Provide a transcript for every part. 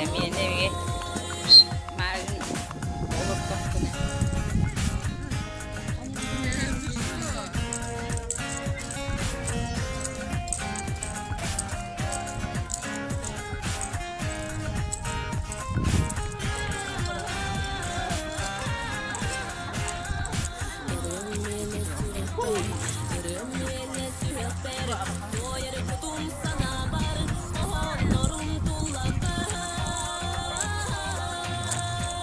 Эмиэ мааҕын олордохпуна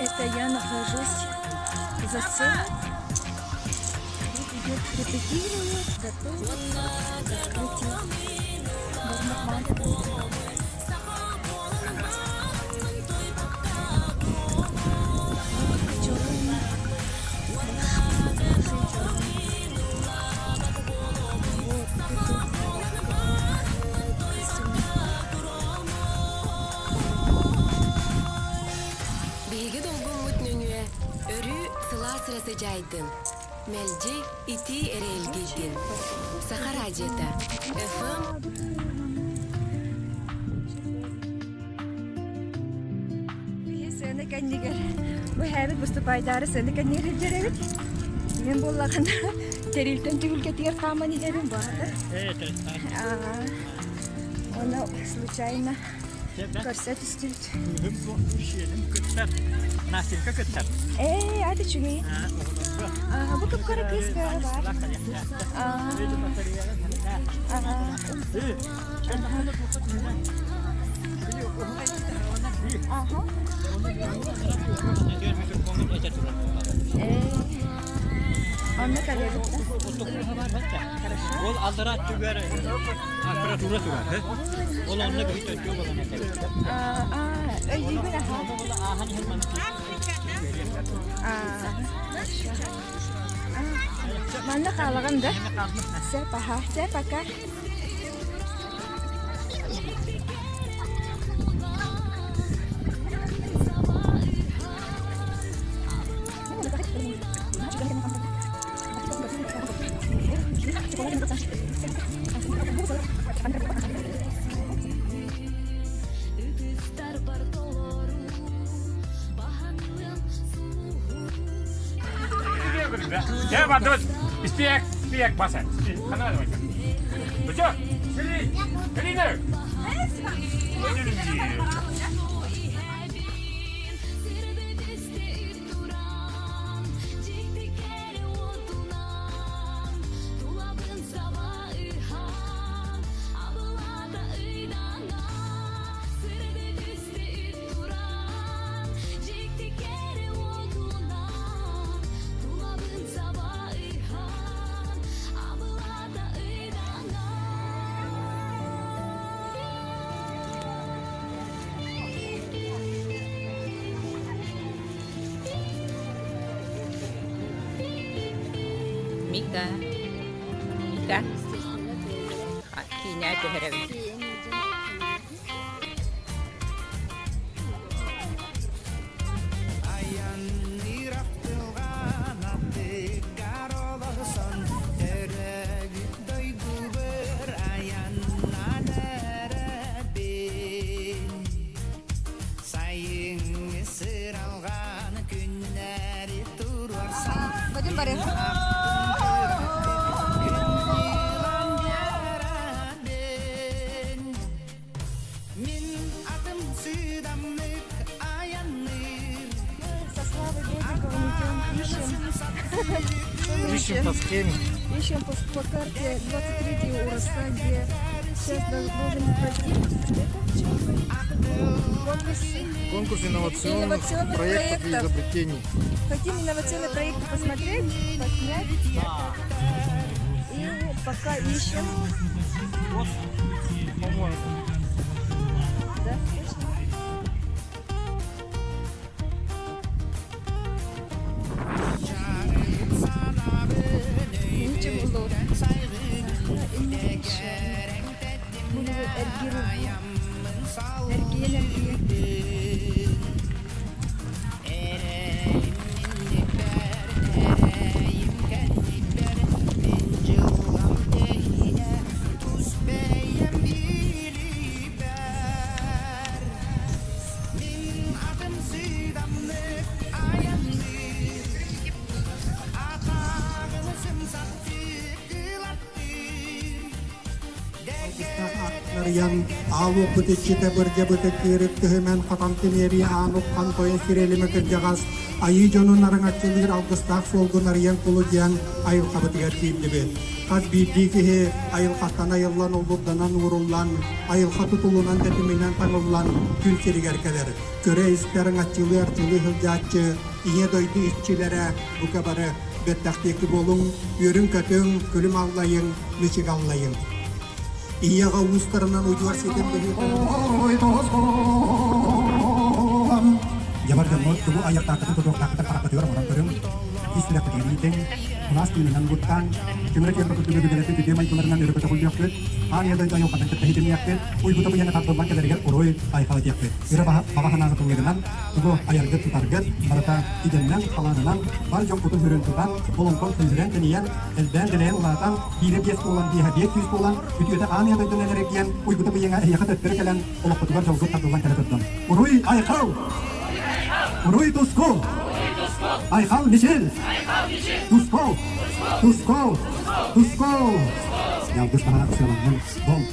Это я нахожусь за сценой. Тут идет репетирование, готовится к открытию Бармахман. Биһиги долгуммут нөҥүө өрүү сылаас эрэ сыдьаайдын, мэлдьи итии эрэ илгийдин. Саха радиота FM Биһи сыана кэннигэр бу эһээбит выступайдаары сыана кэннигэр сылдьар эбит. Мин буоллаҕына тэрилтэн түһүлгэтигэр хааман иһэбин баата. Ону случайно көрсө түстүбүт. Кыыһым суох сиэним кыттар. Настенька кыттар. Ээ, аты үчүгэй. Бу кып-кыра кыыс бөҕө баар. Аха. Ээ, онно кэлэбит да. Хорошо. Ол алдара түгэр аппаратура турар. Ол онно биһи төрдүө болон этэр. Аа, өйдүүбүн аха. Аахан иһин маннык. Аа, Манна хаалаҕын да? Сөп, аха. Сөп, пока. Я бардыбыт. Испиэк, испиэк баса. Хана давай. Быча, сири, Карина. Мика, Мика, киинэ түһэрэбин. Сайыҥҥы сыралҕан күннэри туруорсан Вадим Борисов. Мин атым сыдамнык айанныыр Со Славой Бедниковым идем, ищем. Ищем по схеме. Ищем по карте 23 УРСА, где сейчас должен пройти. Это конкурс. Конкурс инновационных, Инновационных проектов, и проектов. изобретений. Хотим инновационные проекты посмотреть, подснять. И пока ищем. Вот, по-моему. Да, точно. Ничего было. Эргиир Эргиэн эргиэн. арыйан, аал уоппут иччитэ бырдьабыты кыырык тыһымэн хатан тимиэри аан уххан тойон сирэлимэ кырдьаҕас айыы дьонун араҥаччылыыр алгыстаах суолгун арыйан кулу диэн айылҕабытыгар киирдибит. Хас биирдии киһи айылҕаттан айыллан оллурданан ууруллан, айылҕа тутулунан тэтиминэн таҥыллан күн сиригэр кэлэр. Көрө-истэ араҥаччылыы-арчылыы сылдьааччы Ийэ дойду иччилэрэ бука бары бэртэхтиэки буолуҥ, үөрүҥ-көтүҥ, күлүм аллайыҥ, мичик аллайыҥ. Ийэҕэ уустарынан удьуор ситим быһыытынан Дьабар дьоммут тугу айахтааххытын тутуохтааххытын хараххытыгар оҥорон көрүҥ, ис сүрэххитигэр иитиҥ, кылаас тыынынан угуттааҥ, түмүрэ түөрбэ курдук өбүгэлэрбит үтүө майгыларынан өрө көтөҕүллүөхпүт, аан ийэ дойду айылҕатын кытта ситимниэхпит, уйгута быйаҥа тардыллан кэлэригэр уруй айхал этиэхпит. Өрө баҕа санааҕыт ыллыгынан тугу айаргыт-тутаргыт барыта идэннэн, халаанынан, бар дьон кутун-сүрүн тутан, олоҥхон күүһүрэн-тэнийэн, элбээн-дэлэйэн улаатан, биирэ биэс буолан, биэһэ 500 буолан, үтүөтэ аан ийэ дойдунан эрэгийэн, уйгута быйаҥа эһиэхэ төттөрү кэлэн, олоххутугар дьолгут тардыллан кэлэ турдун. Уруй Айхал! Уруй Туску! Айхал Мичил! Туску! Туску! Туску! Ялгыш таһа сыаланнын бол!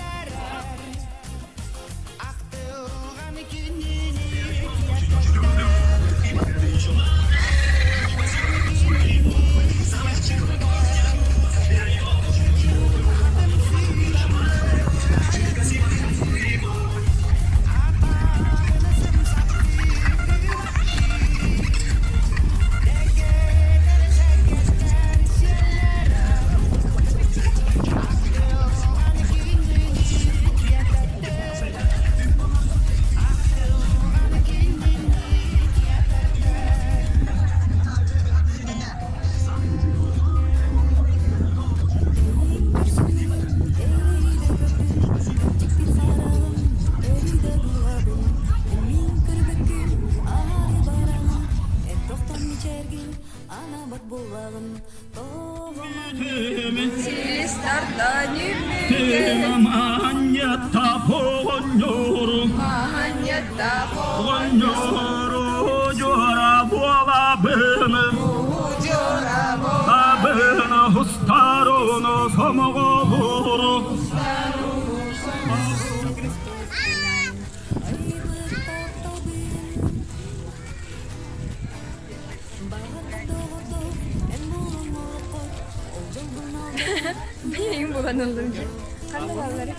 Бэйэҥ булан ыллым дии. Ханна бааллар?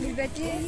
Билбэтим.